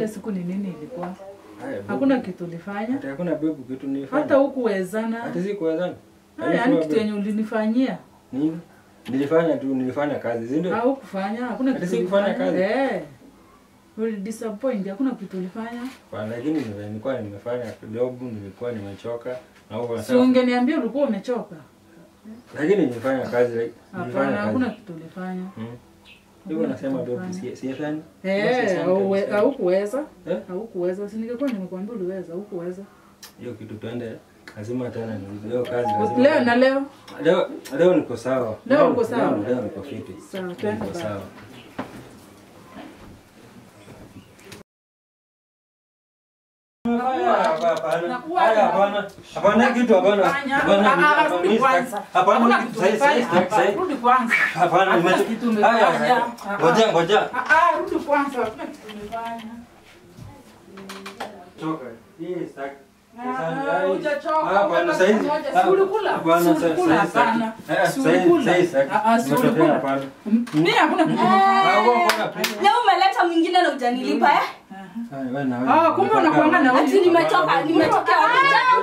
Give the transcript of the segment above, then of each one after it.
Ile siku ni nini ilikuwa? Hakuna kitu ulifanya. Hata hakuna babe kitu nilifanya. Hata hukuwezana. Hata sikuwezana. Yaani kitu yenye ulinifanyia. Nini? Nilifanya tu, nilifanya kazi, si ndio? Haukufanya, hakuna kitu. Sikufanya kazi. Eh. Uli disappoint, hakuna kitu ulifanya. Kwa lakini nilikuwa nimefanya job, nilikuwa nimechoka na huko nasema. Si ungeniambia ulikuwa umechoka. Lakini nilifanya kazi, nilifanya kazi. Hakuna kitu ulifanya. Hivyo nasema babe, si Eh, haukuweza. Haukuweza. Si ningekuwa nimekuambia uliweza, haukuweza. Hiyo kitu tuende lazima tena ni leo kazi lazima. Leo na leo. Leo niko sawa. Leo uko sawa. Leo niko fiti. Sawa, twende sawa. Hapana kitu hapana. Hapana rudi kwanza. Hapana kitu sasa. Rudi kwanza. Hapana kitu umefanya. Ngoja ngoja. Rudi kwanza, hakuna kitu umefanya. Choka. Hii sasa. Hujachoka. Hapana sasa. Si ulikula. Hapana. Si ulikula. Si ulikula. Mimi hakuna kitu. Leo umeleta mwingine na hujanilipa eh? Kumbe unakuanga na huyu. Ati nimetoka, nimetoka.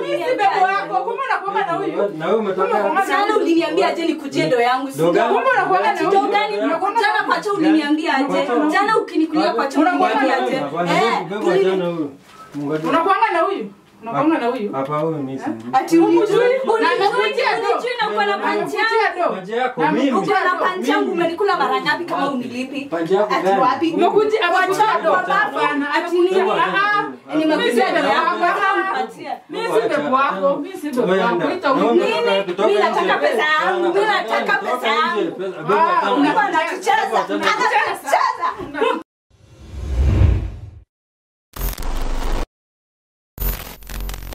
Mimi si bebo wako. Kumbe unakuanga na huyu. Na wewe umetoka. Sana uliniambia aje nikujie do yangu. Kumbe unakuanga na huyu. Gani? Jana kwa choo uliniambia aje? Jana ukinikulia kwa choo uliniambia aje? Unakuanga na huyu. Unakuanga na huyu? Hapa huyu mimi si. Ati unijui? Unijui na uko na panchi yangu. Mimi. Uko na panchi yangu umenikula mara ngapi kama unilipi? Ati wapi? Umekuja abacha do. Hapana. Ati nini? Nimekuja na yako. Mimi si bebo wako. Mimi si bebo wako. Ita huyu. Mimi nataka pesa yangu. Mimi nataka pesa yangu. Unakuwa unatucheza. Unatucheza.